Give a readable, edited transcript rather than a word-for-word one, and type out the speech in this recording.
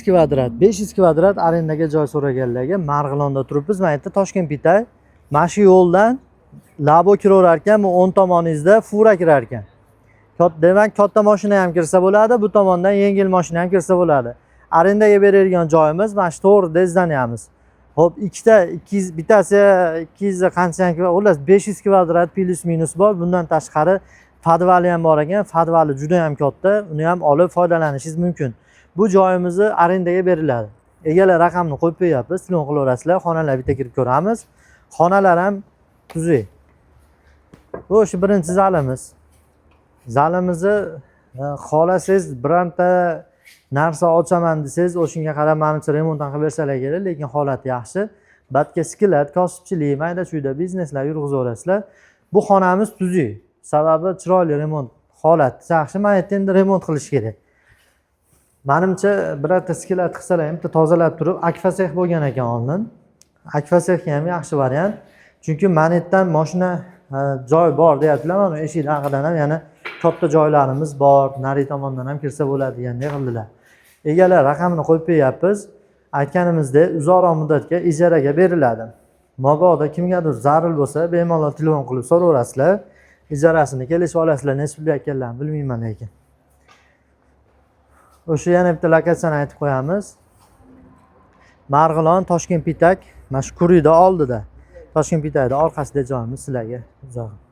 Kvadrat, 500 kvadrat arendaga joy so'raganlarga Marg'ilonda turibmiz. Mana yerda Toshkent Pitay. Mana shu yo'ldan Labo kiraverar ekan, bu o'ng tomoningizda fura kirar ekan. Demak, katta mashina ham kirsa bo'ladi, bu tomondan yengil mashina ham kirsa bo'ladi. Arendaga beradigan joyimiz mana shu to'g'rida izlanyapmiz. Xo'p, ikkita 200, bittasi 200 qancha, xullas 500 kvadrat плюс минус bor. Bundan tashqari podvali ham bor ekan. Podvali juda ham katta, uni ham olib foydalanishingiz mumkin. Bu joyimizni arendaga beriladi. Egalar raqamini qo'yib qo'yapmiz, telefon qilaverasizlar, xonalar bitta kirib ko'ramiz. Xonalar ham tuzuk. Bu o'sha birinchi zalimiz. Zalimizni xohlasangiz bironta narsa ochaman desangiz, o'shanga qarab manimcha remont ham qilib bersalar kerak, lekin holati yaxshi. Batga склад, kosibchilik, mayda chuyda bizneslar yurg'izaverasizlar. Bu xonamiz tuzuk. Sababi chiroyli remont, holati yaxshi. Mana yerda endi remont qilish kerak. Manimcha birorta склад qilsalar ham bitta tozalab turib, akfa sex bo'lgan ekan oldin. Akfa sexga ham yaxshi variant. Chunki mana yerdan mashina joy bor deyaptilar. Mana eshikni aqidan ham yana katta joylarimiz bor. Nari tomondan ham kirsa bo'ladi degandek qildilar. Egalar raqamini qo'yib qo'yapmiz. Aytganimizdek, uzoqroq muddatga ijaraga beriladi. Mabodo kimgadir zarur bo'lsa, bemalol telefon qilib so'raverasizlar. Ijarasini kelishib olasizlar, necha pulga ekanlarini bilmayman lekin. O'sha yana bitta lokatsiyani aytib qo'yamiz. Marg'ilon, Toshkent Pitak, mana shu Kurida oldida. Toshkent Pitakni orqasida joyimiz sizlarga uzoq.